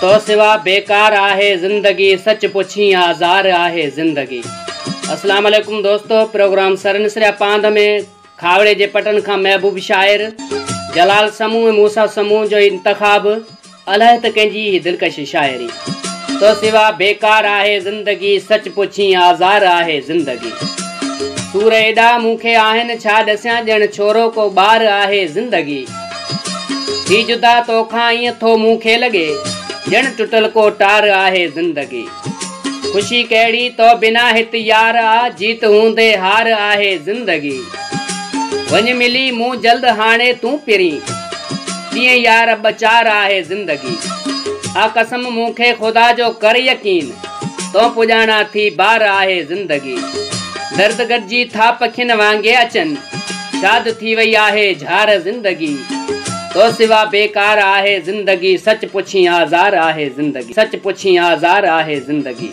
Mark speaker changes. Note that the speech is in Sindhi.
Speaker 1: تو سوا بيڪار آهي زندگي، سچ پڇين آزار آهي زندگي. اسلام عليڪم دوستو، پروگرام سر نسريا پاند ۾ کاوڙي جي پٽن کان محبوب شاعر جلال سمون ۽ موسيٰ سمون جو انتخاب الائي ته ڪنهن جي هي دلڪش شاعري. تو سوا بيڪار آهي زندگي، سچ پڇين آزار آهي زندگي. سور ايڏا مون کي آهن ڇا ڏسيان ڄڻ ڇورو ڪو ٻار آهي زندگي. ٿي جدا توکان ائين ٿو مون کي لڳي، ڄڻ ٽٽل ڪو ٽار آهي زندگي. خوشي ڪهڙي تو بنا هت يار آ، جيت هوندي هار آهي زندگي. وڃ ملي مون جلد هاڻي تون پرين، ڏينهن يار ٻه چار آهي زندگي. آ قسم مون کي خدا جو ڪر يقين، تو پڄاڻا ٿي بار آهي زندگي. درد گڏجي ٿا پکين وانگي اچن. شاد ٿي وئي آهي جهار زندگي. تو سوا بيڪار آهي زندگي، سچ پڇين آزار آهي زندگي، سچ پڇين آزار آهي زندگي.